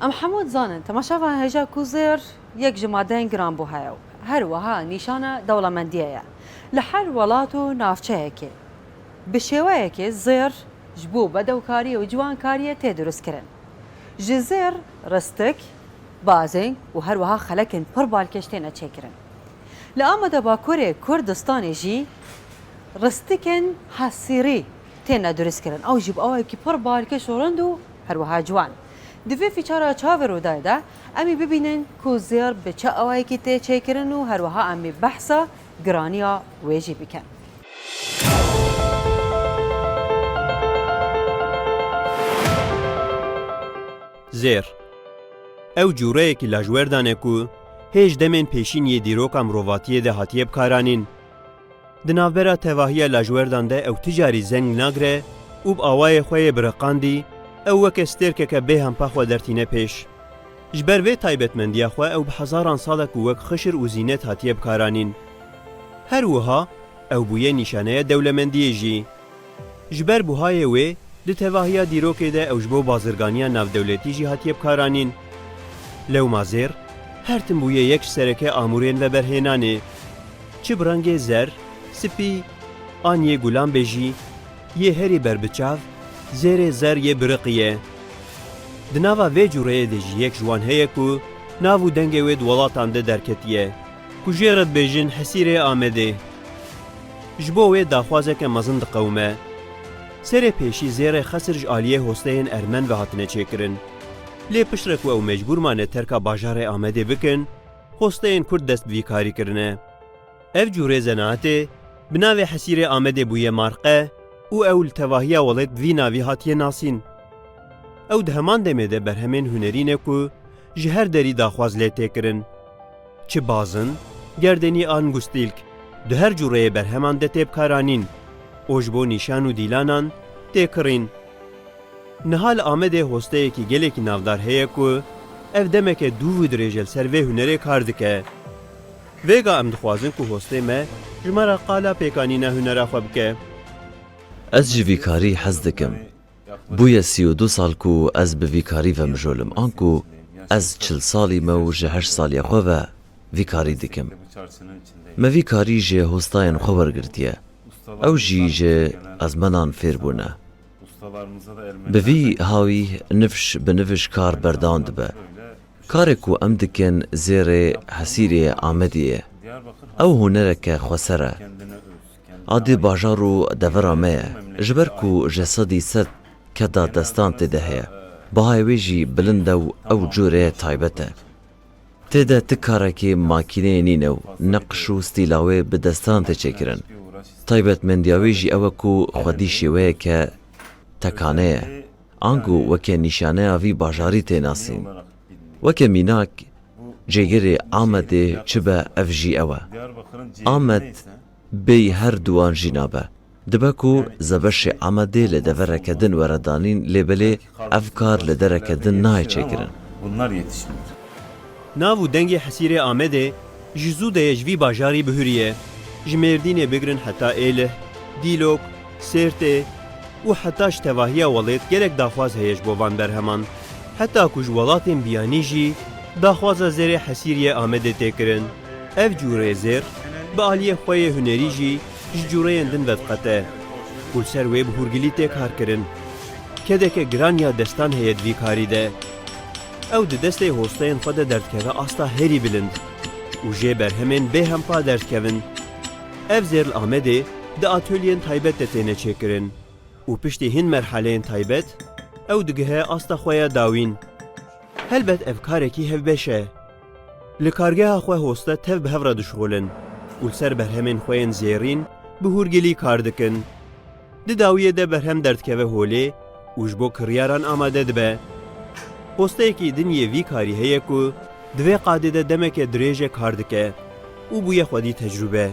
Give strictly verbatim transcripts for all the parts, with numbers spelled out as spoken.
Em hemû dizanin, temaşevan hêja ku zêr yek ji madeyên giranbûha ye û her wiha nîşana dewlemendiyê ye. Li her welat û navçeyekê, bi şêweyekê zêr ji bo bedewkariyê û ciwankariyê tê dirustkirin. Ji zêr ristik, bazeng û her wiha xelekên pir balkêş têne çêkirin. Li Ameda Bakurê Kurdistanê jî ristikên hesîrî têne dirustkirin. Ew jî bi awayekî pir balkêş û rind û her wiha ciwan. Di vê fîçara Çavê Rûdayê de em ê bibînin ku zêr bi çi awayekî tê çêkirin û her wiha em ê behsa giraniya wê jî bikin. Zêr. Ew cûreyekî lajwerdan e ku hê ji demên pêşîn yê dîroka mirovatiyê de hatiye bikaranîn. Di navbera tevahiya lajwerdan de ew ti carî zeng nagre û bi awayê xwe yê biriqandî ew weke stêrkeke bêhempa xwe dertîne pêş. Ji ber vê taybetmendiya xwe ew bi hezaran sal e ku wek xişir û zînet hatiye bikaranîn. Her wiha ew bûye nîşaneya dewlemendiyê jî. Ji ber buhayê wê, di tevahiya dîrokê de ew ji bo bazirganiya navdewletî jî hatiye bikaranîn. Lewma zêr, her tim bûye yek ji sereke amûrên veberhênanê. Çi bi rengê zer, spî, an yê gulan be jî, yê herî berbiçav, zêrê zer yê biriqî ye. Di nava vê cûreyê de jî yek ji wan heye ku nav û dengê wê di welatan de derketiye, ku jê re dibêjin Hesîrê Amedê. Ji bo wê daxwazeke mezin diqewime. Serê pêşî zêrê xesir ji aliyê hosteyên ermen ve hatine çêkirin. Lê piştre ku ew mecbûr mane terka bajarê Amedê bikin, hosteyên Kurd dest bi vî karî kirine. Ev cûrê zenaetê bi navê Hesîrê Amedê bûye marqe û ew li tevahiya welêt bi vî navî hatiye nasîn. Ew di heman demê de berhemên hunerî ne ku ji her derî daxwaz lê tê kirin. Çi bazin, gerdenî an gustîlk, di her cûreyê berheman de tê bikaranîn û ji bo nîşan û dîlanan tê kirîn. Niha li Amedê hosteyekî gelekî navdar heye ku ev demeke dûv û dirêj e li ser vê hunerê kar dike. Vêga em dixwazin ku hostê me ji me re qala pêkanîna hunera xwe bike. Ez ji vî karî hez dikim. Bûye sî û du sal ku ez bi vî karî ve mijûl im, anku ez çil salî me û ji heşt saliya xwe ve vî karî dikim. Me vî karî ji hostayên xwe wergirtiye. Ew jî ji ezmenan fêr bûne. Bi vî hawî nifş bi nifş kar berdewam dibe. Karê ku em dikin zêrê Hesîrê Amedê ye. Ew hunereke xweser e. A dê bajar û devera me ye. Ji ber ku ji sedî sed keda destan tê de heye. Bahayê wê jî bilind e û ew cûrê taybet e. Tê de ti karekê makîneyê nîne û neqş û stîla wê bi destan tê çêkirin. Taybetmendiya wê jî ew e ku xwedî şêweyeke tekane ye. Ango weke nîşaneya vî bajarî tê nasîn. Weke mînak, cêgirê Amedê çi be, ev jî ew e. Amed bêyî her duwan jî nabe. Dibe ku zebeşê Amedê li devereke din were danîn, lê belê ev kar li dereke din nayê çêkirin. Bunlar yetişmiyor. Nav û dengê Hesîrê Amedê ji zû de ye ji vî bajarî bihuriye. Ji Mêrdînê bigirin heta Êlih, Dîlok, Sêrtê û heta ji tevahiya welêt gelek daxwaz heye ji bo van berheman. Heta ku ji welatên biyanî jî daxwaza zêrê Hesîriyê Amedê tê kirin. Ev cûreyê zêr bi aliyê xwe yê hunerî jî ji cûreyên din vediqete û li ser wê bi hûrgilî tê kar kirin. Kedeke giran ya destan heye di vî karî de. Ew di destê hosteyên xwe de derdikeve asta herî bilind û jê berhemên bêhempa derdikevin. Ev zêr li Amedê di atolyên taybet de têne çêkirin û piştî hin merheleyên taybet ew digihe asta xwe ya dawîn. Helbet ev karekî hevbeş e. Li kargeha xwe hoste tev bi hev re dişixulin û li ser berhemên xwe yên zêrîn bi hûrgilî kar dikin. Di dawiyê de berhem derdikeve holê û ji bo kiryaran amade dibe. Hosteyekî din yê vî karî heye ku di vê qadê de demeke dirêj e kar dike û bûye xwedî tecrûbe.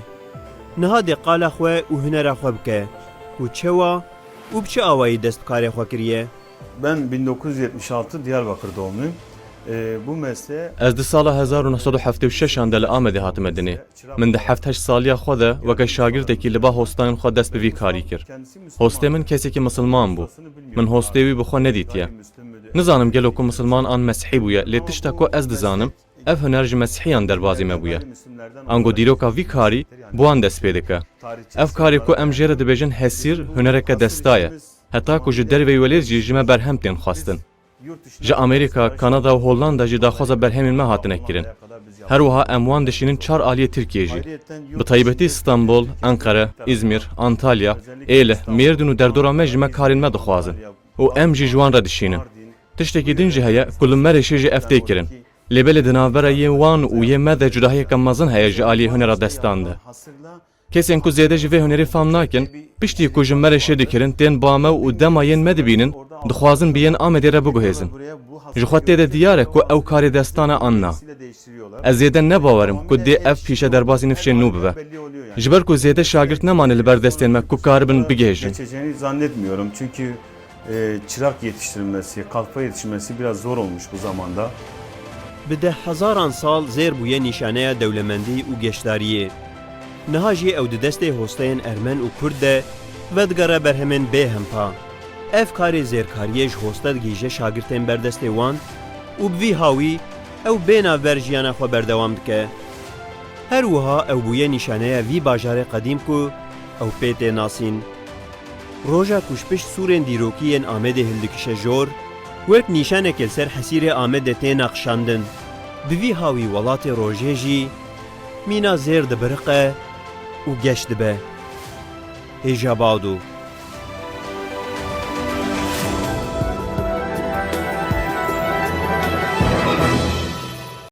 Niha dê qala xwe û hunera xwe bike ku çewa û bi çi awayî dest bi karê xwe kiriye. Ben bin dokuz yüz yetmiş altı Diyarbakır doğumluyum. Ee, bu mesleğe Ez di sala hezar û neh sed û heftê û şeş an de li Amedê hatime dinê. Min di heft heşt saliya xwe de weke şagirtekî li ba hostayên xwe dest bi vî karî kir. Hostê min kesekî misilman bû. Min hostê wî bi xwe nedîtiye. Nizanim gelo ku misilman an mesihî bûye, lê tişta ku ez dizanim, ev huner ji mesihiyan derbazî me bûye. Ango dîroka vî karî bi wan dest pê dike. Ev karê ku em jê re dibêjin hesîr, hunereke desta ye. Heta ku ji derveyî welêt jî ji me berhem tên xwestin. Ji Amerîka, Kanada û Hollanda jî daxwaza berhemên me hatine kirin. Her wiha em wan dişînin çar aliyê Tirkiyê jî. Bi taybetî Stenbol, Enqere, Îzmîr, Antalya, Êlih, Mêrdîn û derdora me ji me karên me dixwazin. Û em jî ji wan re dişînin. Tiştekî din jî heye ku li Mereşê jî ev tê kirin. Lê belê di navbera yên wan û yên me de cudahiyeke mezin heye ji aliyê hunera destan de. Kesên ku zêde ji vê hunerê fam nakin, piştî ku ji Mereşê dikirin, tên ba me û dema yên me dibînin, dixwazin bi yên Amedê re biguhêzin. Ji xwe tê de diyar e ku ew karê destan e an na. Ez zêde ne bawer im ku dê ev pîşe derbasî nifşên nû bibe. Ji ber ku zêde şagirt nemane li ber destên me ku karibin bigihêjin. Geçeceğini zannetmiyorum çünkü, e, çırak yetiştirilmesi, kalfa yetişmesi biraz zor olmuş bu zamanda. Bi deh hezaran sal zêr bûye nîşaneya dewlemendî û geşdariyê. Niha jî ew di destê hosteyên ermen û kurd de vedigere berhemên bêhempa. Ev karê zêrkariyê ji hoste digihîje şagirtên ber destê wan û bi vî hawî ew bê navber jiyana xwe berdewam dike. Her wiha ew bûye nîşaneya vî bajarê qedîm ku ew pê tê nasîn. Roja ku ji pişt sûrên dîrokî yên Amedê hildikişe jor, wek nîşaneke li ser hesîrê Amedê tê naqişandin. Bi vî hawî welatê rojê jî mîna zêr dibiriqe û geş dibe. Hêja Bado.